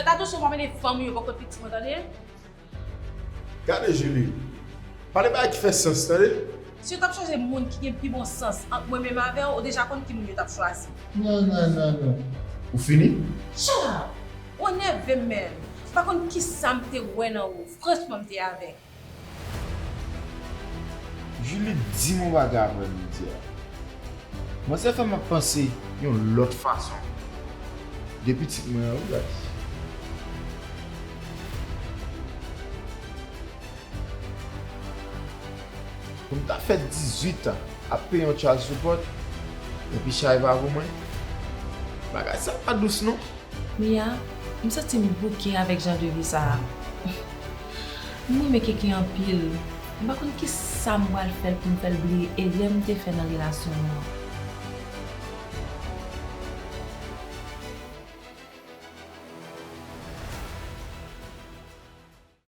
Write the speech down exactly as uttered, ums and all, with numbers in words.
Tande, Tatou, si w pa mennen fanm ou yo bò kot pitit mwen, tande? Gade Julie, pale bagay ki fè sans, tande? Si w t ap chwazi moun ki gen pi bon sans ant mwen menm avè w, ou deja konn ki moun yo t ap chwazi. Non, non, non, non. Ou fini? Shut up! Ou enève m, man. Ou pa konn kisa m te wè nan ou. Franchman, m te avèg. Julie, di m yon bagay apre jodi a. Manzè fè m ap panse yon lòt fason de pitit mwen an, wi, guys. Pou m ta fè dizuit an ap peye yon child support, epi chay pa pou mwen, bagay sa pa dous non. Mia, m santi m bouke avèk jan de vi sa a. M renmen Keke anpil. M pa konn kisa m pral fè l pou m fè l bliye erè m te fè nan relasyon nou an.